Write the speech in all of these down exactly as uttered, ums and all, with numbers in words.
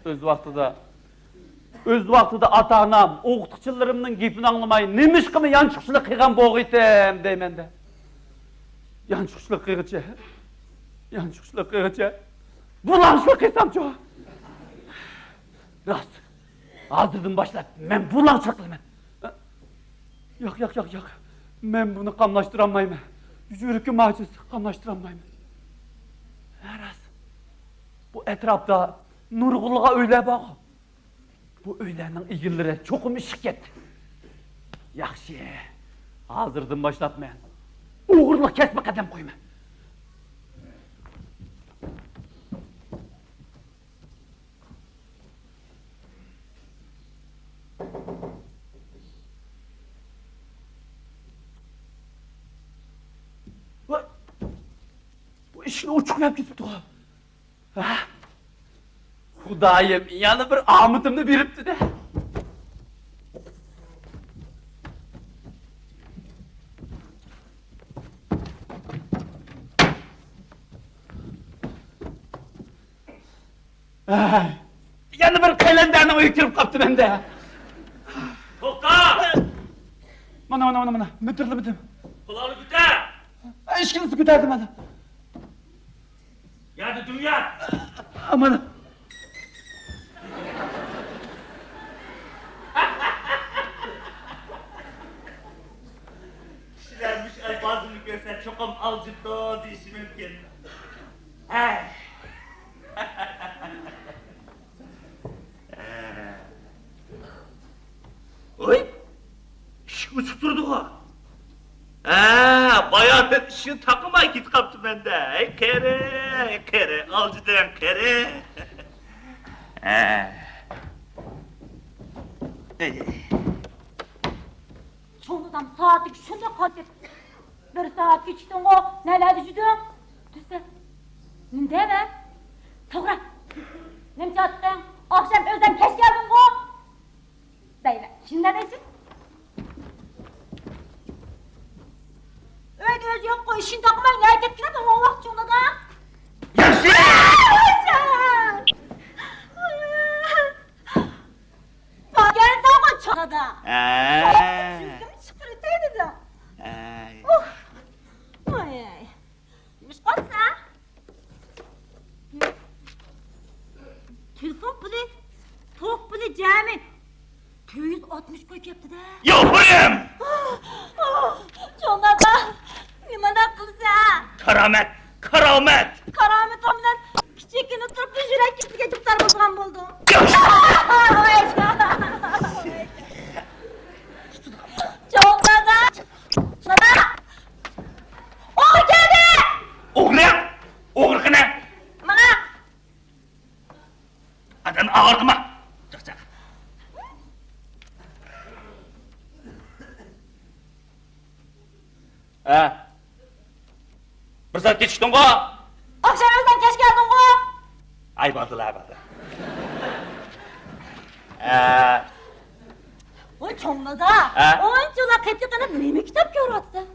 ئۆز ۋاقتىدا، ئۆز ۋاقتىدا ئاتا-ئانام، ئوقۇتقۇچىلىرىمنىڭ گېپىنى ئاڭلىماي، نېمىشقىمۇ يانچۇقچىلىق قىلغان بولغىيتتىم دەيمەن-دە. يانچۇقچىلىق قىلغىچە، يانچۇقچىلىق قىلغىچە، بۇلاڭچىلىق قىلسامچۇ؟ راست، ھازىردىن باشلاپ مەن بۇلاڭچىلىق قىلىمەن. ياق، ياق، ياق، ياق. مەن بۇنى قاملاشتۇرالمايمەن. يۈرىكىم ئاجىز، قاملاشتۇرالمايمەن. ھە، راست. بۇ ئەتراپتا نۇرغۇنلىغان ئۆيلەر بارغۇ. بۇ ئۆيلەرنىڭ ئىگىلىرى چوقۇم ئىششىپ كەتتى. ياخشى. ھازىردىن باشلاپ مەن ئوغرىلىق كەسپىگە قەدەم قويىمەن. ۋاي! بۇ ئىشىكنى ئوچۇق ياپ كېتىپتۇ. ھە؟ خۇدايىم، يەنە بىر ئامىتىمنى بېرىپتۇ-دە. ئەي، يەنە بىر قەلەندەرنىڭ ئۆيىگە كىرىپ قاپتىمەن-دە. توختا! مانا، مانا، مانا، مانا، مىدىرلىمىدىم. قۇلاقنى كۆتەر! ئىشىكنى كۆتەردىم مانا. يەردە دۈم يات! مانا. كىشىلەر مۇشۇ ئەلپازىمنى كۆرسە چوقۇم ئالجىپتۇ دېيىشى مۇمكىن. ھەي! ھوي! ئىشىك ئوچۇق تۇرىدىغۇ. ھە، باياتىن ئىشىكنى تاقىماي كېتىپ قاپتىمەن-دە. ھەي، قېرى، قېرى، ئالجىدىن قېرى. ھە. ئەي. چوڭ دادام سائەتلىك شۇنداق قاتتىق. بىر سائەت كېچىكتىڭغۇ، نەلەردە يۈردۈڭ؟ دېسە، نېمە دەيمەن؟ توغرا. نېمە چاتىقىڭ؟ ئاخشام ئۆزۈم كەچ كەلدىمغۇ. دەيمەن. شۇنداق دەيسىز. ئۆيدە ئۆزى يوققۇ، ئىشىنى تاپماي نەگە كەتكىنى بىلمەيۋاتىسىز چوڭ دادا. ياخشى! بارغانساڭغۇ چوڭ دادا. ھە. چۈنكى چىقىرىتەي دېدىم. ھەي. ئۇھ. ۋاي. نېمىش قالسا؟ تېلېفون پۇلى، توك پۇلى جەمئىي تۆت يۈز ئاتمىش كوي كەپتۇ-دە. يوقىم! چوڭ دادا، نېمانداق قىلسا؟ كارامەت، كارامەت! كارامىتىڭ بىلەن كىچىككىنە تۇرۇپ يۈرەك كېسىلىگە گىرىپتار بولىدىغان بولدۇڭ. چوڭ دادا! دادا! ئوغرى كەلدى! ئوغرى؟ ئوغرى قېنى؟ مانا! ئادەمنى ئاغرىتما! چاقچاق. ھە. بىر سائەت كېچىكتىڭغۇ؟ ئاخشام ئۆزۈڭ كەچ كەلدىڭغۇ؟ ئاي، بولدىلا، بولدى. ھە. ۋاي چوڭ دادا، ھە؟ ئۇنچىلا قېتىقلىنىپ نېمە كىتاب كۆرۈۋاتىسەن؟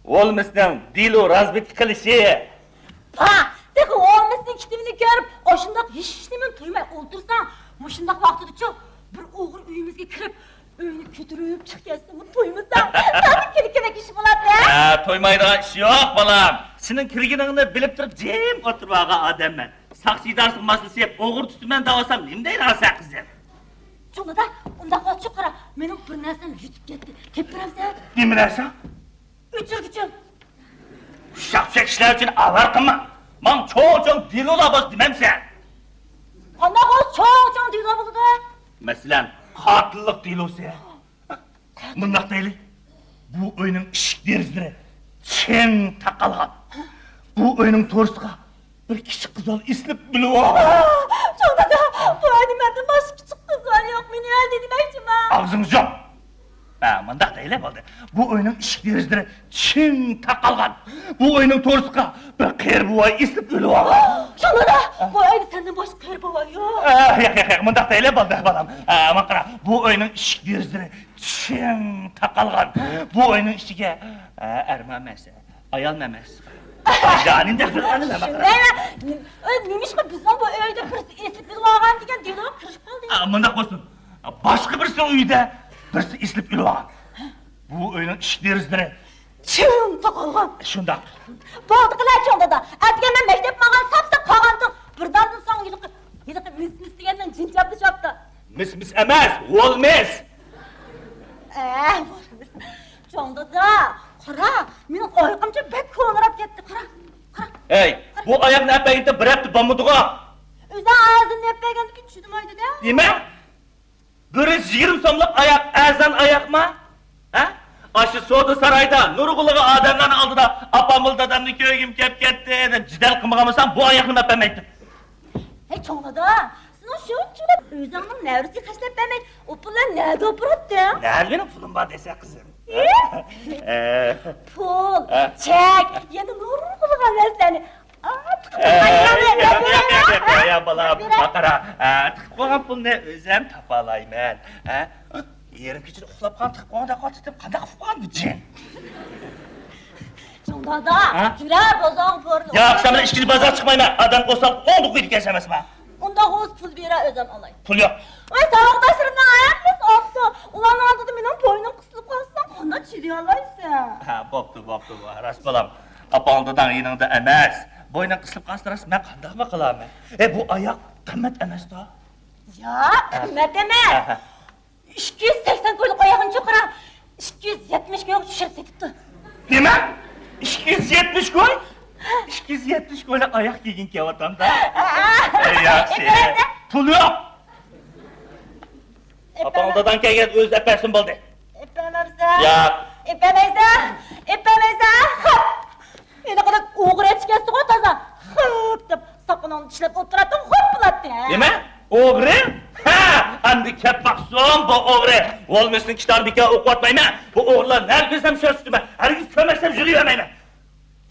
ھولمسنىڭ دېلو رازۋېدكا قىلىشى. پا، تېخى ھولمسنىڭ كىتىبىنى كۆرۈپ، ئاشۇنداق ھېچنېمىنى تۇيماي ئولتۇرساڭ، مۇشۇنداق ۋاقتىدىچۇ بىر ئوغرى ئۆيىمىزگە كىرىپ، ئۆينى كۆتۈرۈپ چىقىپ كەتسىمۇ تۇيمىساڭ، تازا كۈلكىلىك ئىش بولاتتى. ھە، تۇيمايدىغان ئىش يوق، بالام. سېنىڭ كىرگىنىڭنى بىلىپ تۇرۇپ جىم ئولتۇرۇۋالغان ئادەممەن. ساقچى ئىدارىسىغا ماسلىشىپ، ئوغرى تۇتىمەن دەۋالسام، نېمە دەيدىغانسەن، قىزىم؟ چوڭ دادا، ئۇنداق بولسا قارا، مېنىڭ بىر نەرسەم يۈتۈپ كەتتى. تېپىپ بېرەمسەن؟ نېمە نەرسە؟ ئۆچۈرگۈچۈم. ئۇششاق-چۈششەك ئىشلار ئۈچۈن ئاۋارە قىلما. ماڭا چوڭ-چوڭ دېلولار بولسا دېمەمسەن؟ قانداق بولسا چوڭ-چوڭ دېلو بولىدۇ؟ مەسىلەن، قاتىللىق دېلوسى. مۇنداق دەيلى، بۇ ئۆينىڭ ئىشىك دېرىزىلىرى چىڭ تاقالغان. بۇ ئۆينىڭ تورۇسىغا بىر كىچىك قىزال ئېسىلىپ ئۆلۈۋالغان. چوڭ دادا، بۇ ئۆيدە مەندىن باشقا كىچىك قىزال يوق، مېنى ئۆلدۈر دېمەكچىما؟ ئاغزىڭنى يۇم. ھە، مۇنداق دەيلى بولدى. بۇ ئۆينىڭ ئىشىك دېرىزىلىرى چىڭ تاقالغان. بۇ ئۆينىڭ تورۇسىغا بىر قېرى بوۋاي ئېسىلىپ ئۆلۈۋالغان. چوڭ دادا، بۇ ئۆيدە سەندىن باشقا قېرى بوۋاي يوق. ھە، ياق، ياق، ياق، مۇنداق دەيلى بولدى، بالام. ھە، ماڭا قارا، بۇ ئۆينىڭ ئىشىك دېرىزىلىرى چىڭ تاقالغان. بۇ ئۆينىڭ ئىچىگە، ئە، ئەرمۇ ئەمەس، ئايالمۇ ئەمەس. جانىم دەپ تۇرغانىم ئەمەس. شۇنداق. نېمە، ئۆ، نېمىشقا بىزنىڭ بۇ ئۆيدە بىرسى ئېسىلىپ ئۆلۈۋالغان دېگەن كىرىپ قالدى. ئا، مۇنداق بولسۇن. باشقا بىرسىنىڭ ئۆيىدە بىرسى ئېسىلىپ ئۆلۈۋالغان. بۇ ئۆينىڭ ئىشىك دېرىزىلىرى چىڭ تاقالغان. شۇنداق. بولدى قىلە چوڭ دادا. ئەتىگەن مەن مەكتەپكە ماڭغان ساپ-ساپ قالغانتىم. بىردەمدىن سوڭ ھېلىقى، ھېلىقى مىس مىس دېگەننىڭ جىنچاپلىشىۋاپتۇ. مىس مىس ئەمەس، ۋول مىس. ئە، ۋول مىس. چوڭ دادا، قارا، مېنىڭ ئايىقىمچە بەك كونىراپ كەتتى. قارا، قارا. ھەي، بۇ ئاياقنى ئەپ بەرگىنىڭ بىر ھەپتە بولمىدىغۇ. ئۆزى ھازىرلا ئەپ بەرگەندىكىن چىدىمايدۇ-دە. نېمە؟ بىر يۈز يىگىرمە سوملۇق ئاياق ئەرزان ئاياقما؟ ھە؟ ئاشۇ سودا سارايدا نۇرغۇنلىغان ئادەملەرنىڭ ئالدىدا ئاپام بىلەن دادامنى كۆرگۈم كەپ كەتتى دەپ جېدەل قىلمىغان بولسام، بۇ ئاياقنى ئەپ بەرمەيتتىم. ھەي، چوڭ دادا، سېنىڭ شۇنچىلىك ئۆزۈڭنىڭ نەۋرىسىگە خەجلەپ بەرمەي، ئۇ پۇللارنى نەدە ئاپىراتتىڭ؟ نەدە مېنىڭ پۇلۇم بار دېسە، قىزىم. ئى؟ ئە. پۇل، ئە. چەك، يەنە نۇرغۇنلىغان نەرسىلەرنى. ئا، تىقىپ باقايلى، ياق، ياق، ياق، ياق، ياق، بالام. بېرە. قارا، ئا، تىقىپ قويغان پۇلنى ئۆزۈم تاپالايمەن. ھە؟ يېرىم كېچىدە ئۇخلاپ قالغان، تىقىپ قويغاندەك قىلىپ تىقىپ قانداق قىلىپ قويغان بۇ جىن؟ چوڭ دادا، ھە؟ جۈرە بازارغا بارىدۇ. ياق، سەن بىلەن ئىككىنچى بازارغا چىقمايمەن. ئادەم قوساق ئوڭدۇق قويىدىكەنسەن ئەمەسمۇ؟ ئۇنداق بولسا پۇل بېرە، ئۆزۈم ئالاي. پۇل يوق. ۋاي، ساۋاقداشلىرىمنىڭ ھەممىسى ئاپتۇ. ئۇلارنىڭ ئالدىدا مېنىڭ بوينۇم قىسىلىپ قالسا، قانداق چىدىيالايسەن؟ ھە، بوپتۇ، بوپتۇ، بۇ راست بالام. ئاپاڭ داداڭ يېنىڭدا ئەمەس. بوينۇڭ قىسىلىپ قالسا راست، مەن قانداقمۇ قىلارمەن؟ ئەي، بۇ ئاياق قىممەت ئەمەستۇ؟ ياق، قىممەت ئەمەس. ھە، ھە. ئىككى يۈز سەكسەن كويلۇق ئاياغنى چوقۇرا ئىككى يۈز يەتمىش كويغا چۈشۈرۈپ سېتىپتۇ. نېمە؟ ئىككى يۈز يەتمىش كوي؟ ئىككى يۈز يەتمىش كويلۇق ئاياق كىيگىن كېلىۋاتامدا. ئەي، ياخشى. پۇل يوق. ئاپاڭ داداڭ كەلگەن ئۆزى ئەپەرسۇن بولدى. ئەپەرمەمسە؟ ياق. ئەپەرمەيسە؟ ئەپەرمەيسە؟ خاپ! ھېلىقىدەك ئوغرى ئەچكەنسىغۇ تازا. خىپ دەپ ساقىنىڭنى چىشلەپ ئولتۇراتتىڭ، خوپ بولاتتى. نېمە؟ ئوغرى؟ ھە! ئەمدى كەپ باقسۇن بۇ ئوغرى. ۋولمىسنىڭ كىتابىنى بىكار ئوقۇۋاتمايمەن. بۇ ئوغرىلار نەدە كۆرسەم شۇ ئۈستىمە. ھەرگىز كۆرمەسەم يۈرۈۋەرمەيمەن.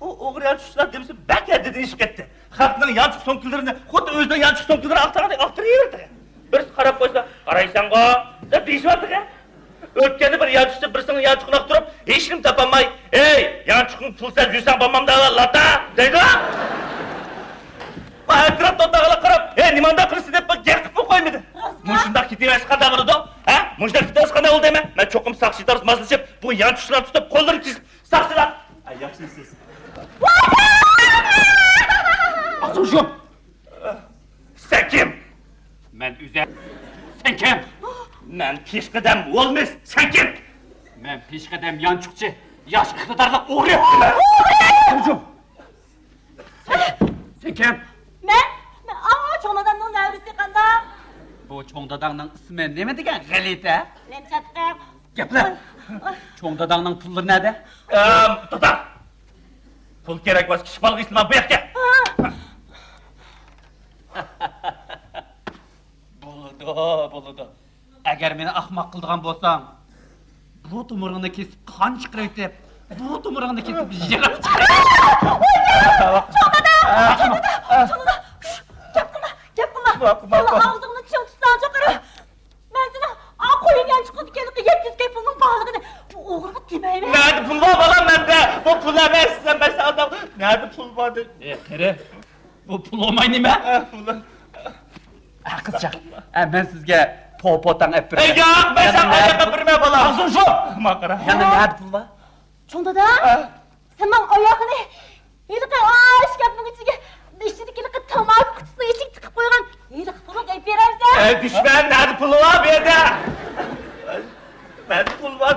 بۇ ئوغرى يانچۇقچىلار دېمىسە بەك ھەددىدىن ئېشىپ كەتتى. خەقنىڭ يانچۇق سومكىلىرىنى خۇددى ئۆزىنىڭ يانچۇق سومكىلىرىنى ئاختۇرغاندەك ئاختۇرۇۋېرىدۇ. بىرسى قاراپ قويسا، قارايسەنغۇ دەپ دېيىشىۋاتىدۇ. ئۆتكەندە بىر يانچۇقچى بىرسىنىڭ يانچۇقىنى ئاختۇرۇپ، ھېچنېمە تاپالماي، ھەي، يانچۇقنى پۇل سەپ يۈرسەڭ بولمامدۇ، لاتا دەيدۇ. ئەتراپتا ئولتۇرغانلار قاراپ، ھەي، نېمانداق قىلىسىز دەپ بىر گەپ قىلىپمۇ قويمىدى. مۇشۇنداق كېتىۋەرسە قانداق بولىدۇ؟ ھە؟ مۇشۇنداق كېتىۋەرسە قانداق بولىدۇ دەيمەن. مەن چوقۇم ساقچى ئىدارىسى ماسلىشىپ، بۇ يانچۇقچىلارنى تۇتۇپ، قوللىرىنى كېسىپ، ساقچىلار. ئە، ياخشى ئىشلەيسىز. ئاچۇڭ شۇ! سەن كىم؟ مەن ئۆزۈم. سەن كىم؟ مەن پېشقەدەم ۋولمىس. سەن كىم؟ مەن پېشقەدەم يانچۇقچى، ياش ئىقتىدارلىق ئوغرى. ئاچۇڭ! سەن كىم؟ مەن، مەن، ئا، چوڭ دادامنىڭ نەۋرىسى قانداق؟ بۇ چوڭ داداڭنىڭ ئىسمى نېمە دېگەن غەلىتە؟ نېمە چاتىقى؟ گەپلە! چوڭ داداڭنىڭ پۇللىرى نەدە؟ ئەم، توختا! پۇل كېرەك بولسا كىچىك بالىغا ئىشلىمە، بۇ ياققا كەل! بولىدۇ، بولىدۇ. ئەگەر مېنى ئاخماق قىلىدىغان بولساڭ، بۇ تومۇرۇڭنى كېسىپ قان چىقىرىۋېتىپ، بۇ تومۇرۇڭنى كېسىپ يىغىپ چىقىرىمەن. چوڭ دادا! چوڭ دادا! چوڭ دادا! شۇش! گەپ قىلما! گەپ قىلما! گەپ قىلما! سەن ئاغزىڭنى چىڭ تۇتساڭچۇ قارا! مەن سېنىڭ ئا قويۇڭ يانچۇقىدىكى يەتتە يۈز كوي پۇلنىڭ بارلىقىنى بۇ ئوغرىغا دېمەيمەن. نەدە پۇل بار بالام مەندە؟ بۇ پۇل ئەمەس، سەن بەرسەڭ ئالدىم. نەدە پۇل بار دە؟ ئېي، قېرى، بۇ پۇل بولماي نېمە؟ ئە، پۇل. ئە، قىزچاق، ئە، مەن سىزگە پوپوتاڭ ئەپ بېرىمەن. ئەي، ياق، مەن ساڭا ئاياق ئەپ بېرىمەن، بالام. ئاغزىڭ شۇ! ماڭا قارا. يەنە نەدە پۇل بار؟ چوڭ دادا، ئە؟ سەن ماڭا ئاياغنى ھېلىقى ئاشكەپنىڭ ئىچىگە، ئىچىدىكى ھېلىقى تاماكا قۇتىسىنىڭ ئىچىگە تىقىپ قويغان ھېلىقى پۇلۇڭنى ئېلىپ بېرەمسەن؟ ئەي، دۈشمەن، نەدە پۇل بار بۇ يەردە؟ نەدە پۇل بار؟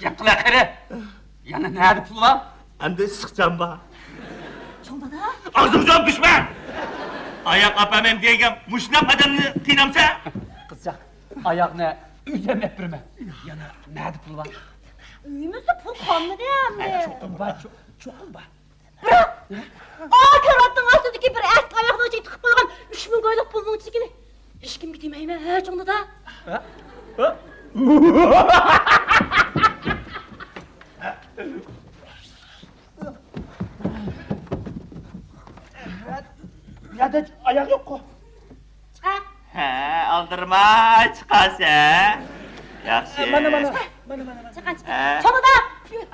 گەپ قىلە قېرى. يەنە نەدە پۇل بار؟ ئەمدى ئىسسىقچام بار. چوڭ دادا. ئاغزىڭنى يوپ دۈشمەن! ئاياق ئاپىمەن دېگەن مۇشۇنداق ئادەمنى قىينامسەن؟ قىزچاق، ئاياقنى ئۆزۈم ئەپ بېرىمەن. يەنە نەدە پۇل بار؟ ئۆيىمىزدە پۇل قالمىدى ئەمدى. چوقۇم بار، چو-، چوقۇم بار. بىراق، ئا كارىۋاتنىڭ ئاستىدىكى بىر ئەسكى ئاياغنىڭ ئىچىگە تىقىپ قويغان ئۈچ مىڭ كويلۇق پۇلنىڭ چېكىنى ھېچكىمگە دېمەيمەن، ھە، چوڭ دادا؟ ھە؟ ھە؟ يەردە ئاياغ يوققۇ. چىقە. ھە، ئالدىرىماي چىقارسەن. ياخشى. مانا، مانا، مانا، مانا، مانا. چىققان، چىققان. ھە. چوڭدا،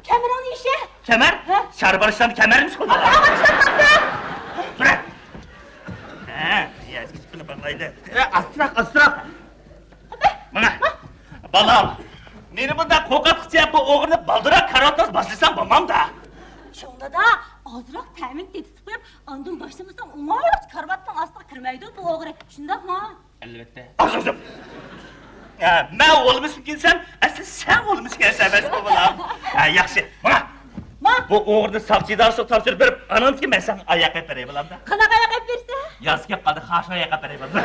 كەمىرىڭنى يېشە. كەمەر؟ ھە. شاربارشلام كەمەرمىش قولدا. تۇرە. ھە، يا، كىچىككىنە باغلايدۇ. ئە، ئاستىراق، ئاستىراق. مانا، بالام، مېنى بۇنداق قورقۇتقۇچە بۇ ئوغرىنى بالدۇرراق كارىۋاتقا باشلىساڭ بولمامدا؟ چوڭ دادا، ئازراق تەمىنى تېتىتىپ قويۇپ، ئاندىن باشلىمىساڭ ئوڭايلىقچە كارىۋاتنىڭ ئاستىغا كىرمەيدۇ بۇ ئوغرى. شۇنداقمۇ؟ ئەلۋەتتە. ئاز، ئاز، ئاز. ھە، مەن ئولمىسىم كەلسەم، ئەسلى سەن ئولمىسى كەلسەن ئەمەسمۇ بالام؟ ھە، ياخشى. ماڭا. ما. بۇ ئوغرىنى ساقچى ئىدارىسىغا تاپشۇرۇپ بېرىپ، ئانىڭدىن كېيىن مەن ساڭا ئاياق ئېلىپ بېرەي بالامدا. قانداق ئاياق ئېلىپ بېرىسەن؟ ياسى كەپ قالدى، خاشنا ئاياق ئېلىپ بېرەي بالام.